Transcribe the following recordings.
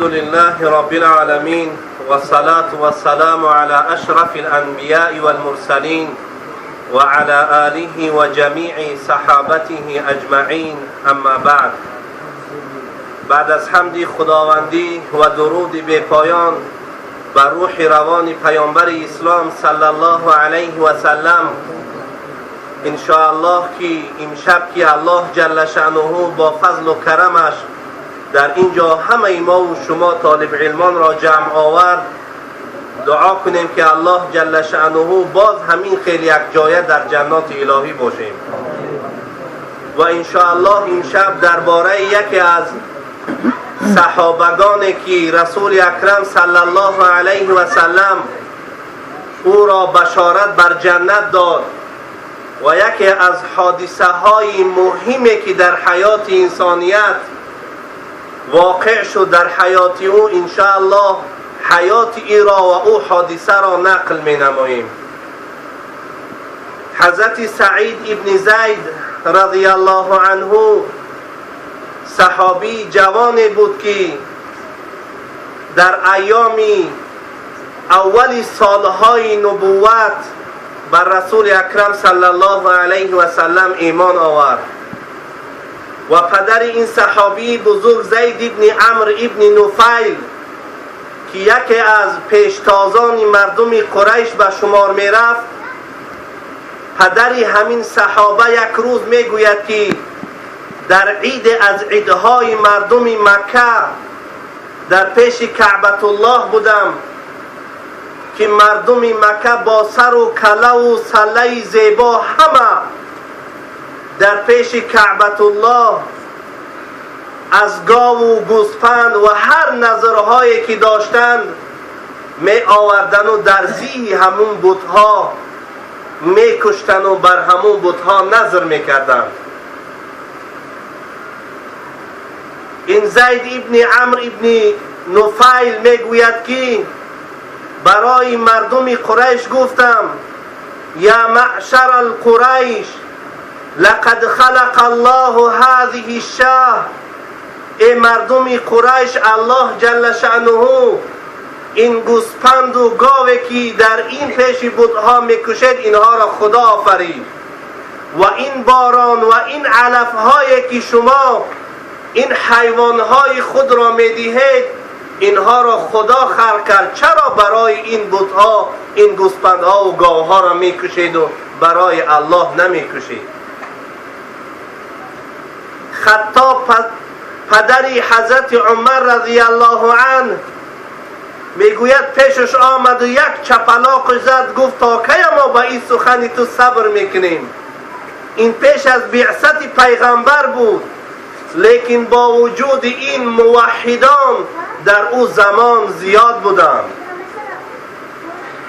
لله رب العالمين والصلاة والسلام على أشرف الأنبياء والمرسلين وعلى آله وجميع صحابته أجمعين أما بعد. بعد از حمد خداوندی و درود بی پایان بر روح روان پیامبر اسلام صلی الله علیه و سلم، ان شاء الله که امشب که الله جل شأنه با فضل و کرمش در اینجا همه ما و شما طالب علمان را جمع آورد، دعا کنیم که الله جل شأنه باز همین خیلی یک جایه در جنات الهی باشیم. و ان شاء الله امشب درباره یکی از صحابگان که رسول اکرم صلی الله علیه و سلم او را بشارت بر جنت داد و یکی از حادثه های مهمی که در حیات انسانیت واقع شد در حیات او، ان شاء الله حیات ای را و او حادثه را نقل می نماییم. حضرت سعید ابن زید رضی الله عنه صحابی جوانی بود که در ایام اول سالهای نبوت بر رسول اکرم صلی الله علیه و سلم ایمان آورد و پدر این صحابی بزرگ زید ابن عمرو ابن نفیل که یکی از پیشتازان مردم قریش به شمار می رفت، پدر همین صحابه یک روز می گوید که در عید از عیدهای مردم مکه در پیش کعبة الله بودم که مردم مکه با سر و کله و سله زیبا همه در پیش کعبة الله از گاو و گوسفند و هر نظرهایی که داشتند می آوردن و در زی همون بتها می کشتن و بر همون بتها نظر می کردند. این زید ابن عمرو ابن نفیل می گوید که برای مردم قریش گفتم یا معشر القریش لقد خلق الله هذه الشاه. ای مردم قریش، الله جل شأنه این گوسپند و گاوی که در این پیش بتها میکشید اینها را خدا آفرید و این باران و این علفهایی که شما این حیوانهای خود را میدهید اینها را خدا خلق کرد. چرا برای این بتها، این گوسپندها و گاوها را میکشید و برای الله نمیکشید؟ خطاب پدری حضرت عمر رضی الله عنه میگوید پیشش آمد و یک چپلاق زد، گفت تا کی ما به این سخن تو صبر میکنیم؟ این پیش از بعثت پیغمبر بود، لیکن با وجود این موحدان در او زمان زیاد بودند.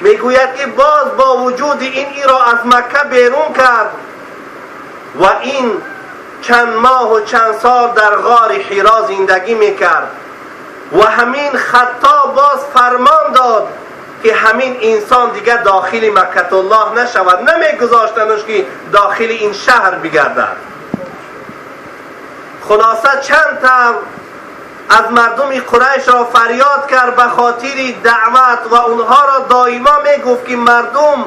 میگوید که باز با وجود این ای را از مکه بیرون کرد و این چند ماه و چند سال در غار حرا زندگی میکرد و همین خطاب باز فرمان داد که همین انسان دیگه داخل مکة الله نشود، نمیگذاشتنش که داخل این شهر بگردد. خلاصه چند تا از مردم قریش را فریاد کرد به خاطر دعوت و اونها را دائما میگفت که مردم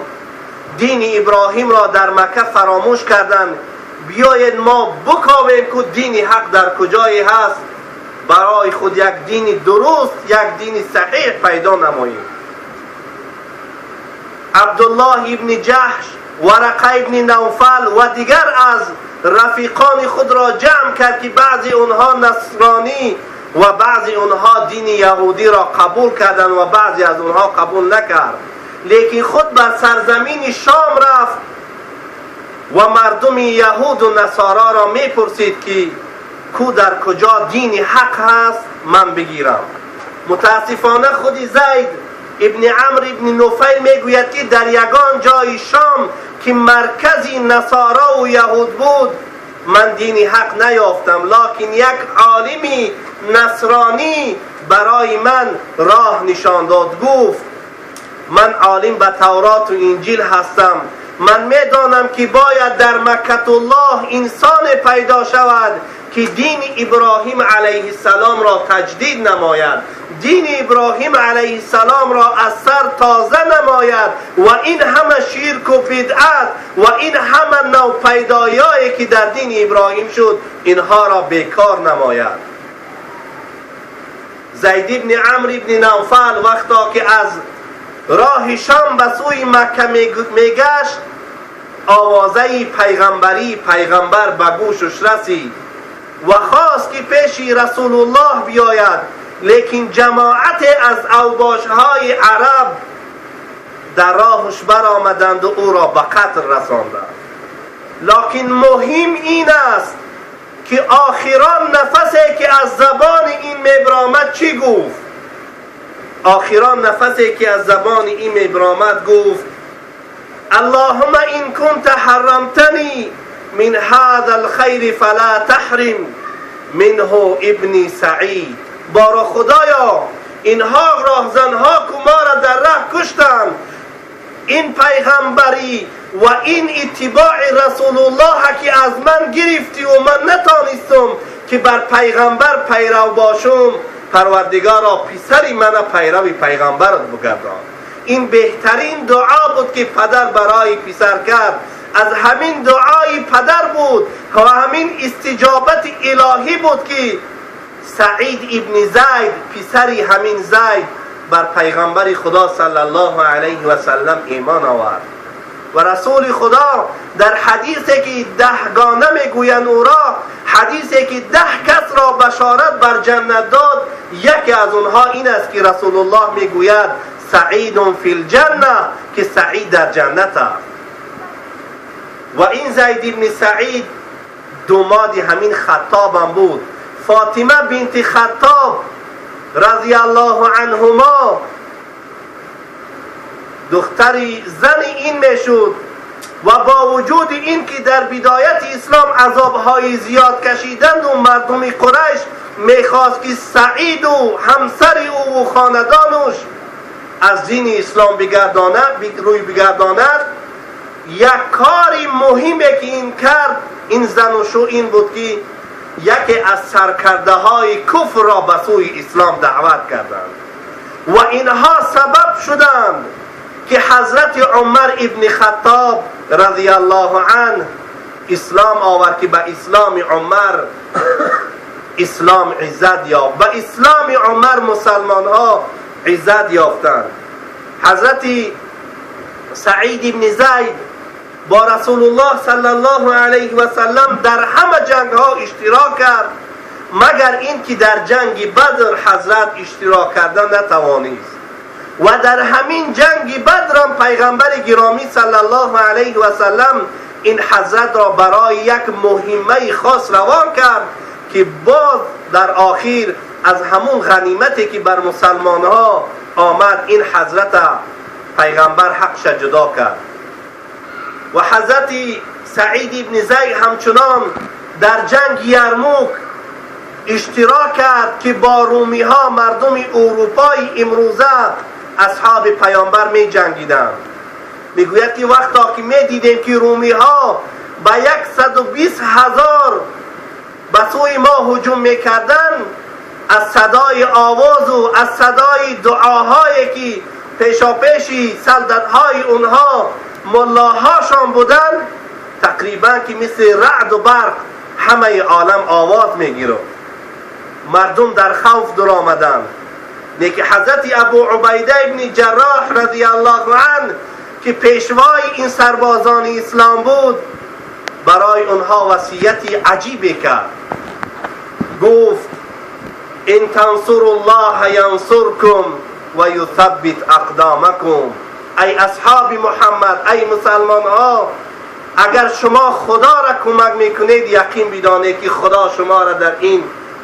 دین ابراهیم را در مکه فراموش کردند، بیایید ما بکاویم که دین حق در کجای هست، برای خود یک دین درست، یک دین صحیح پیدا نماییم. عبدالله ابن جحش، ورقه ابن نوفل و دیگر از رفیقان خود را جمع کرد که بعضی اونها نصرانی و بعضی اونها دین یهودی را قبول کردند و بعضی از اونها قبول نکرد، لیکن خود بر سرزمین شام رفت و مردم یهود و نصارا را میپرسید که کو در کجا دین حق هست من بگیرم. متاسفانه خود زید ابن عمرو ابن نفیل میگوید که در یگان جای شام که مرکزی نصارا و یهود بود من دین حق نیافتم، لکن یک عالمی نصرانی برای من راه نشان داد. گفت من عالم به تورات و انجیل هستم، من میدانم که باید در مکة الله انسان پیدا شود که دین ابراهیم علیه السلام را تجدید نماید дини Иброҳим алайҳиссалом ро аз сар тоза намояд ва ин ҳама ширку бидъат ва ин ҳама навпайдояе ки дар дини Иброҳим шуд, инҳоро бекор намояд. Зайд ибни Амр ибни Навфал вақто ки аз роҳи Шом ба сӯи Макка мегашт, овозаи пайғамбарии пайғамбар ба гӯшаш расид ва хост ки пеши Расулуллоҳ биёяд, лекин ҷамоате аз авбошҳои араб дар роҳаш баромаданд ва ӯро ба қатл расонданд. Локин муҳим ин аст ки охирон нафасе ки аз забони ин мебаромад чӣ гуфт? Охирон нафасе ки аз забони ин мебаромад гуфт: Аллоҳумма ин кунта ҳарамтани мин ҳазал хайри фала таҳрим минҳу ибни Саид. Боро Худоё, инҳо роҳзанҳо ку моро дар раҳ куштанд, ин пайғамбарӣ ва ин иттибои Расулуллоҳ ки аз ман гирифтӣ ва ман натонистам ки бар пайғамбар пайрав бошум, Парвардигоро, писари мана пайрави пайғамбарат бигардон. Ин беҳтарин дуо буд ки падар барои писар кард. Аз ҳамин дуои падар буд ва ҳамин истиҷобати илоҳӣ буд ки Саид ибни Зайд, писари ҳамин Зайд, бар пайғамбари Худо саллаллоҳу алайҳи васаллам имон овард. Ва Расули Худо дар ҳадисе ки даҳгона мегӯянд ӯро, ҳадисе ки 10 касро башорат бар ҷаннат дод, яке аз онҳо ин аст ки Расулуллоҳ мегӯяд: Саидун фил ҷанна, ки Саид дар ҷаннат аст. Ва ин Зайд ибни Саид думоди ҳамин Хаттобам буд. Фотима бинти Хаттоб разияллоҳу анҳумо духтари зани ин мешуд ва бо вуҷуди ин ки дар бидояти ислом азобҳои зиёд кашиданд ва мардуми Қурайш мехост ки Саиду ҳамсари ӯ ва хонадонуш аз дини ислом рӯй бигардонад, як кори муҳиме ки ин кард, ин зану шу, ин буд ки яке аз саркардаҳои куфрро ба сӯи ислом даъват карданд ва инҳо сабаб шуданд ки ҳазрати Умар ибни Хаттоб разияллоҳу анҳ ислом овард, ки ба исломи Умар ислом иззат ёфт, ба исломи Умар мусалмонҳо иззат ёфтанд. Ҳазрати Саид ибни Зайд бо Расулуллоҳ саллаллоҳу алайҳи васаллам дар ҳама ҷангҳо иштирок кард, магар ин ки дар ҷанги Бадр ҳазрат иштирок карда натавонист. Ва дар ҳамин ҷанги Бадрам пайғамбари гиромӣ саллаллоҳу алайҳи васаллам ин ҳазратро барои як муҳиммаи хос равон кард ки боз дар охир аз ҳамун ғанимате ки бар мусалмонҳо омад, ин ҳазрата пайғамбар ҳақша ҷудо кард. Ва ҳазрати Саид ибни Зайд ҳамчунон дар ҷанги Ярмук иштирок кард ки бо румиҳо, мардуми Урупои имрӯза, асҳоби паёмбар меҷангиданд. Мегӯяд ки вақто ки медидем ки румиҳо ба 120 000 ба сӯи мо ҳуҷум мекарданд, аз садои овозу аз садои дуоҳое ки пешопеши салдатҳои онҳо муллоҳошон буданд, тақрибан ки мисли раъду барқ ҳамаи олам овоз мегирифт, мардум дар хавф дуромаданд. Лекин ҳазрати Абу Убайда ибни Ҷарроҳ разияллоҳу анҳ ки пешвои ин сарбозони ислом буд, барои онҳо васияти аҷибе кард. Гуфт: ин тансуруллоҳа янсуркум ва юсаббит ақдомакум. Ай асҳоби Муҳаммад, ай мусалмонҳо, агар шумо Худоро кӯмак мекунед, яқин бидонед ки Худо шуморо дар ин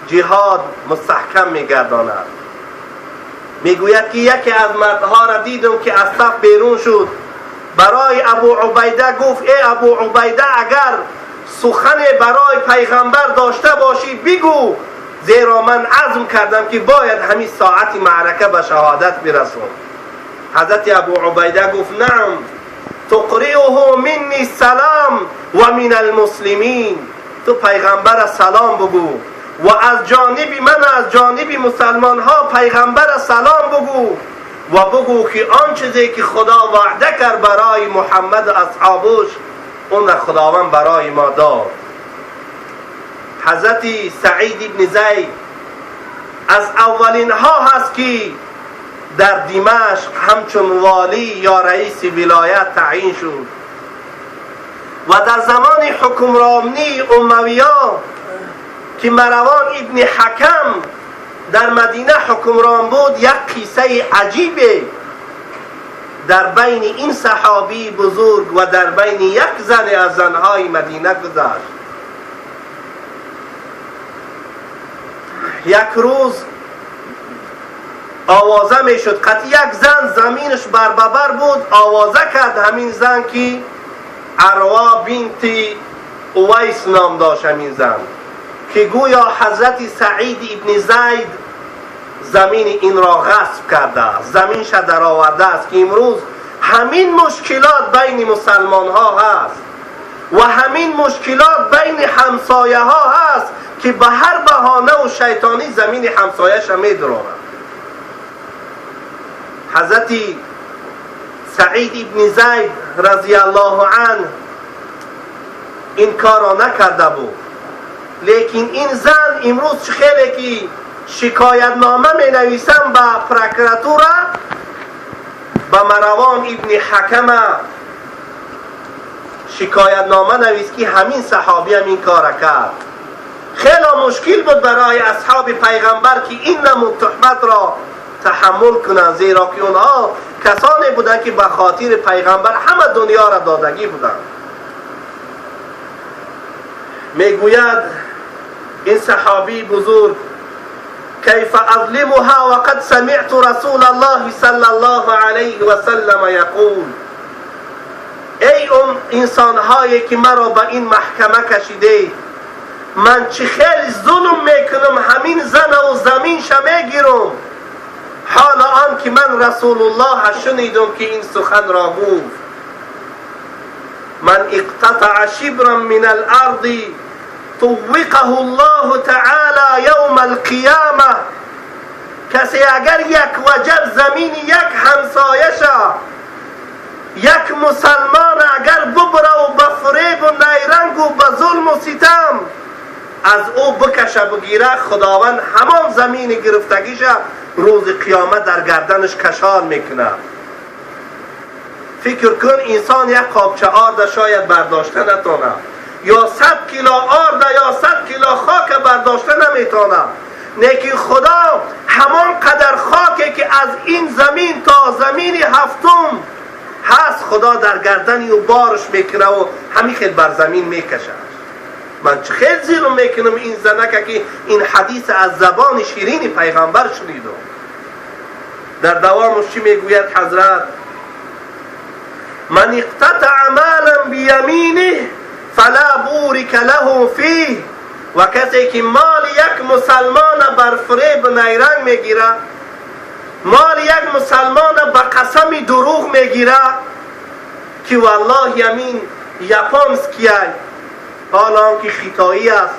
ҷиҳод мустаҳкам мегардонад. Мегӯяд ки яке аз мардҳоро дидум ки аз саф берун шуд. Барои Абу Убайда гуфт: э Абу Убайда, агар сухане барои пайғамбар дошта бошӣ, бигӯ, зеро ман азм кардам ки бояд ҳамин соати маърака ба шаҳодат бирасом. Ҳазрати Абу Убайда гуфт: наам, туқриуҳу минни салом ва мин алмуслимин. Ту пайғамбара салом бугӯ. و از جانب من، از جانب مسلمان ها پیغمبر سلام بگو و بگو که آن چیزی که خدا وعده کرد برای محمد و اصحابش اون را خداوند برای ما داد. حضرت سعید ابن زید از اولین ها هست که در دمشق همچون والی یا رئیس ولایت تعیین شد و در زمان حکمرانی امویان که مروان ابن حکم در مدینه حکمران بود، یک قصه عجیبه در بین این صحابی بزرگ و در بین یک زن از زنهای مدینه گذشت. یک روز آوازه می شد، قطعی یک زن زمینش بر ببر بود، آوازه کرد همین زن که عروا بنت اویس نام داشت، همین زن که گویا حضرت سعید ابن زید زمین این را غصب کرده است، زمینش در آورده است که امروز همین مشکلات بین مسلمان ها هست و همین مشکلات بین همسایه ها هست که به هر بهانه و شیطانی زمین همسایه ش می درارد. حضرت سعید ابن زید رضی الله عنه این کار را نکرده بود، لیکن این زن امروز خیلی که شکایت نامه می نویسم به پرکراتورا، به مروان ابن حکم شکایت نامه نویس که همین صحابی هم این کار کرد. خیلی مشکل بود برای اصحاب پیغمبر که این نمود تهمت را تحمل کنند، زیرا که اونها کسانی بودند که به خاطر پیغمبر همه دنیا را دادگی بودند. میگوید این صحابی بزرگ کیف اظلمها وقد سمعت رسول الله صلی الله علیه و سلم یقول، ای اون انسانهایی که مرا به این محکمه کشیده، من چه خیلی ظلم میکنم، همین زن و زمینش میگیرم، حال آن که من رسول الله شنیدم که این سخن را گفت، من اقتطع شبرا من الارض طوقه الله تعالی یوم القیامه. کسی اگر یک وجب زمین یک همسایه شا، یک مسلمان اگر ببره و به فریب و نیرنگ و به ظلم و ستم از او بکشه بگیره، خداوند همان زمین گرفتگیشه روز قیامت در گردنش کشال میکنه. فکر کن انسان یک قابچه آرد شاید برداشته نتونه، یا 100 کیلو آرد یا 100 کیلو خاک برداشته نمیتونه، لیکن خدا همان قدر خاکه که از این زمین تا زمین هفتم هست، خدا در گردن او بارش میکنه و همین خیلی بر زمین میکشه. من چه خیلی ظلم میکنم این زنکه که این حدیث از زبان شیرین پیغمبر شنیدم. در دوامش چی میگوید حضرت؟ من اقتطع مالا بیمینه فلا بورک له فیه. و کسی که مال یک مسلمان بر فریب نیرنگ میگیره، مال یک مسلمان به قسم دروغ میگیره که والله یمین یاپونسکیه، حالا که خیتایی است،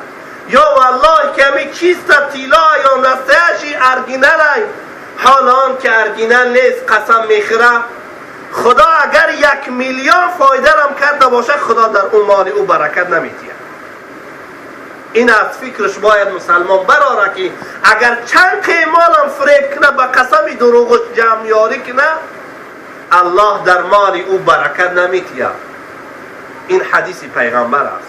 یا والله که همی چیست تیلا یا نستهشی ارگینل، حالا که ارگینل نیست قسم میخوره. خدا اگر 1 میلیون فایده هم کرده باشه، خدا در اون مال او برکت نمیدیه. این از فکرش باید مسلمان براره که اگر چند مالم فریب کنه، به قسم دروغش جمع یاری کنه، الله در مال او برکت نمیدیه. این حدیث پیغمبر است.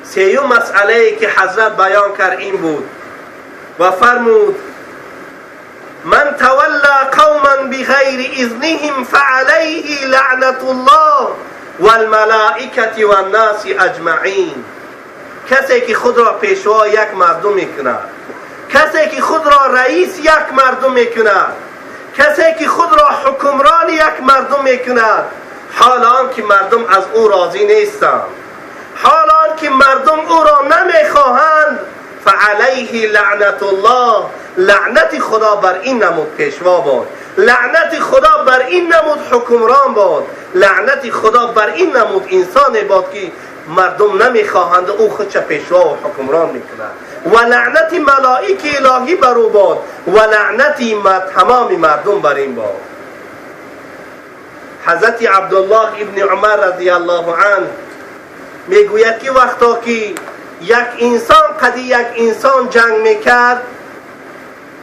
سیوم مسئله که حضرت بیان کرد این بود و فرمود من تولى قوما بغیر اذنهم فعليه لعنت الله والملائکة والناس اجمعین. کسی که خود را پیشوا یک مردم میکند، کسی که خود را رئیس یک مردم میکند، کسی که خود را حکمران یک مردم میکند، حال آن که مردم از او راضی نیستند، حال آن که مردم او را نمیخواهند، فعلیه لعنت الله، لعنت خدا بر این نمود پیشوا باد، لعنت خدا بر این نمود حکمران باد، لعنت خدا بر این نمود انسان باد که мардум намехоҳанд, ӯ худша пешво ва ҳукмрон мекунад. Ва лаънати малоики илоҳӣ бар ӯ бод ва лаънати тамоми мардум бар ин бод. Ҳазрати Абдуллоҳ ибни Умар радиаллоҳу анҳ мегӯяд ки вақто ки як инсон қади як инсон ҷанг мекард,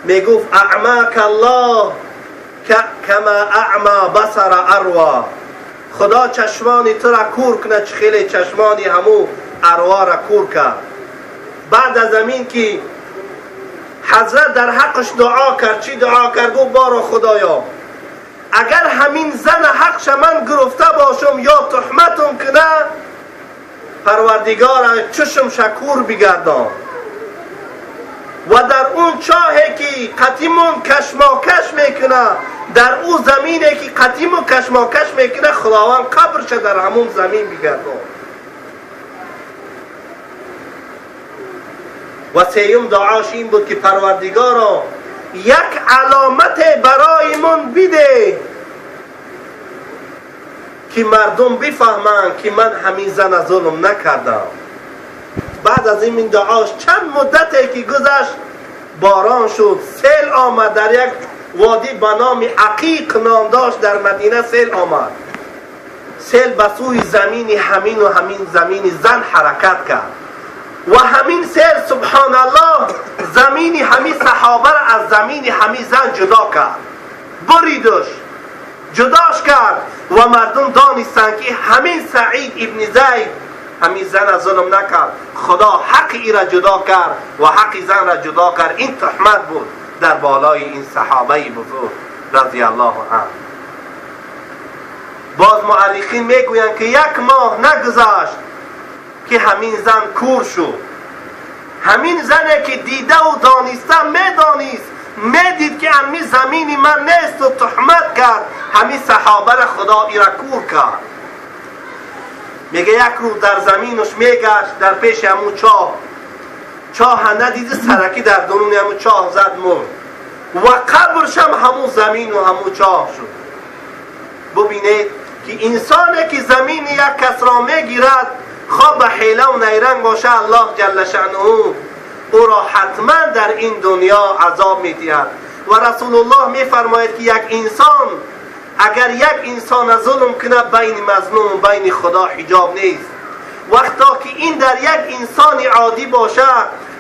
мегуфт аъмака Аллоҳ кама аъма басара арва, Худо чашмони тура кур кунад, чӣ хеле чашмони ҳаму арвора кур кард. Баъд аз амин ки ҳазрат дар ҳаққаш дуо кард, чӣ дуо кард? Гуфт боро Худоё, агар ҳамин зана ҳақша ман гирифта бошам ё туҳматум куна, Парвардигора чашмша кур бигардон ва дар он чоҳе ки қатимун кашмокаш мекуна, дар ӯ замине ки қатиму кашмокаш мекуна, Худованд қабрша дар ҳамун замин бигардон. Ва сеюм дуош ин буд ки Парвардигоро як аломате барои мон биде ки мардум бифаҳманд ки ман ҳамин зана зулм накардам. Баъд аз ин дуош чанд муддате ки гузашт, борон шуд, сел омад. Дар як водӣ ба номи Ақиқ ном дошт дар Мадина сел омад. Сел ба сӯи замини ҳамину ҳамин замини зан ҳаракат кард ва ҳамин сел субҳоналлоҳ замини ҳамин саҳобаро аз замини ҳамин зан ҷудо кард, буридуш, ҷудош кард ва мардум донистанд ки ҳамин Саид ибни Зайд ҳамин зана зулм накард, Худо ҳаққи ира ҷудо кард ва ҳаққи занра ҷудо кард. Ин туҳмат буд дар болои ин саҳобаи бузург радиаллоҳу анҳу. Боз муаррихин мегӯянд ки як моҳ нагузашт ки ҳамин зан кур шуд. Ҳамин зане ки дидаву дониста медонист, медид ки ҳамин замини ман несту туҳмат кард, ҳамин саҳобара Худо ира кур кард. Мега як рӯз дар заминаш мегашт, дар пеши ҳамун чоҳ, чоҳа надиди, сараки дар дуруни ҳамун чоҳ зад, мурд ва қабршам ҳамун замину ҳамун чоҳ шуд. Бубинед ки инсоне ки замини як касро мегирад, خواه به حیله و نیرنگ باشه، الله جل شأنه او را حتما در این دنیا عذاب میدهد. و رسول الله میفرماید که یک انسان اگر یک انسان ظلم کنه، بین مظلوم و بین خدا حجاب نیست. وقتا که این در یک انسان عادی باشه،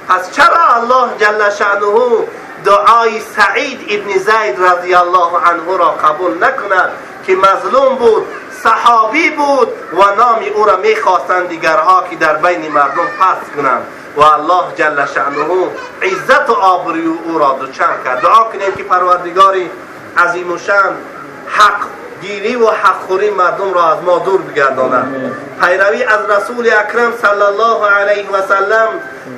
پس چرا الله جل شأنه دعای سعید ابن زید رضی الله عنه را قبول نکند که مظلوم بود، صحابی بود و نام او را میخواستند دیگرها که در بین مردم پس کنند و الله جل شأنه عزت و آبروی او را دوچند کرد. دعا کنیم که پروردگار عظیم و شأن حق گیری و حق خوری مردم را از ما دور بگرداند. پیروی از رسول اکرم صلی الله علیه و سلم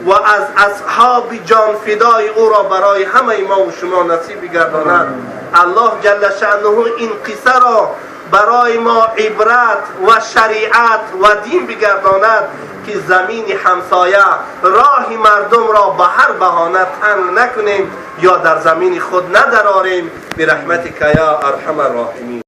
و از اصحاب جان فدای او را برای همه ما و شما نصیب بگرداند. الله جل شأنه این قصه را برای ما عبرت و شریعت و دین بگرداند که زمین همسایه راه مردم را به هر بهانه تنگ نکنیم یا در زمین خود ندراریم. برحمتک یا ارحم الراحمین.